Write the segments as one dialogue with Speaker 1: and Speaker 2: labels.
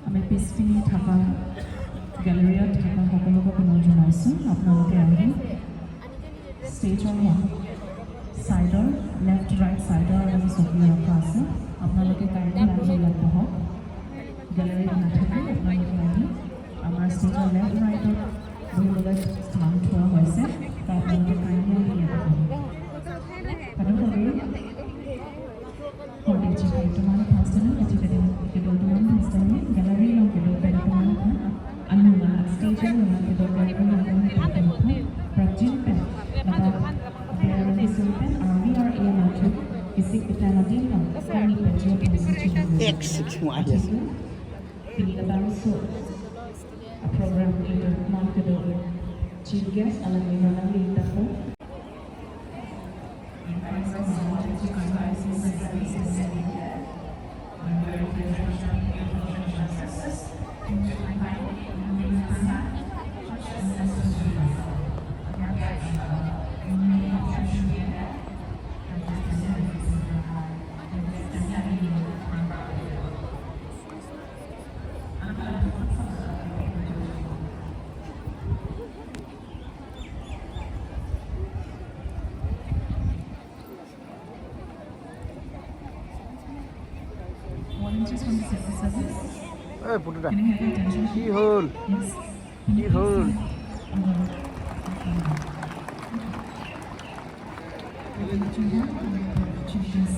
Speaker 1: আমি পিছপিনে থকা গেলেৰিয়াত থকা সকলোকে পুনৰ জনাইছোঁ, আপোনালোকে আহি ষ্টেজৰ ছাইডৰ লেফ্ট ৰাইট ছাইডৰ আমি চকী ৰখা আছে। আপোনালোকে কাইণ্ডলি আহি ইয়াত বহক। গেলেৰীত নাথাকি আপোনালোকে আহি আমাৰ ষ্টেজৰ লেফ্ট ৰাইটত বহিবলৈ স্থান থোৱা হৈছে। তো আপোনালোকে কাইণ্ডলি আহি ইয়াত বহক। তদুপৰি Forty tuman pastor kedo tuman pastor gallery long kedo pen tuman anu na stage na kedo pen tuman prajin pen naba pen RVRA na isik pitana din na kani pen jo.
Speaker 2: এক আহি আছে।
Speaker 1: A program leader Markedo chief guest alami manali tako. Volunteers from the civil service,
Speaker 2: এই পুতুদা।
Speaker 1: Can I have your attention?
Speaker 2: কি হ'ল?
Speaker 1: Yes.
Speaker 2: কি হ'ল?
Speaker 1: Chief guest and chief guest.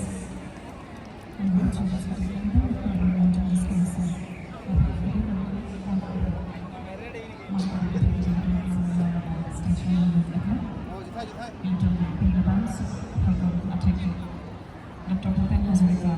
Speaker 1: Dr. Bhupen Hazarika.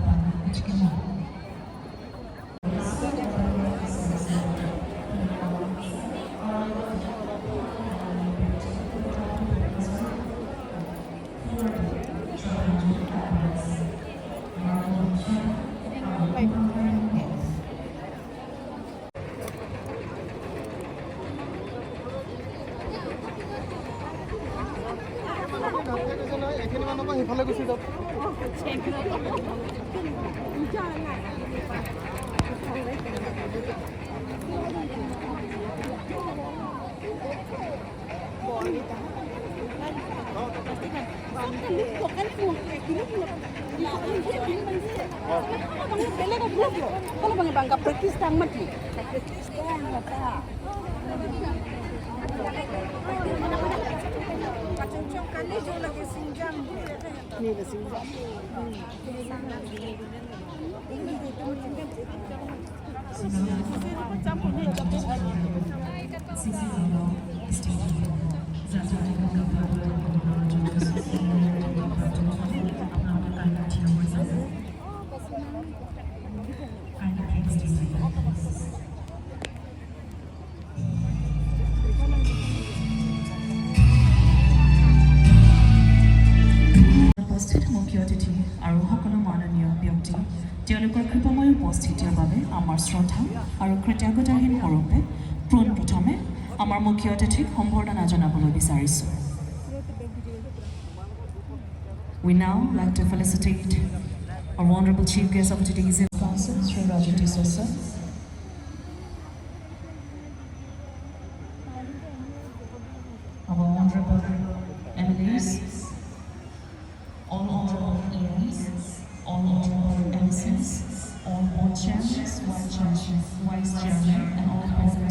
Speaker 2: এইখিনি মানৰ পৰা সিফালে গুচি যাওক।
Speaker 3: Bangga practice tang mati. Practice tang mata.
Speaker 1: উপস্থিত মুখ্য অতিথি আৰু সকলো মাননীয় ব্যক্তি, তেওঁলোকৰ কৃপাময় উপস্থিতিৰ বাবে আমাৰ শ্ৰদ্ধা আৰু কৃতজ্ঞতাহীন স্বৰূপে পোনপ্ৰথমে আমাৰ মুখ্য অতিথিক সম্বৰ্ধনা জনাবলৈ বিচাৰিছোঁ। We now like to felicitate our honorable chief guest of today's council, Sri Raju D'Souza, sir. Our honorable MLAs, all honorable EMs, all honorable MCs, all board chairmen, vice chairman and all present.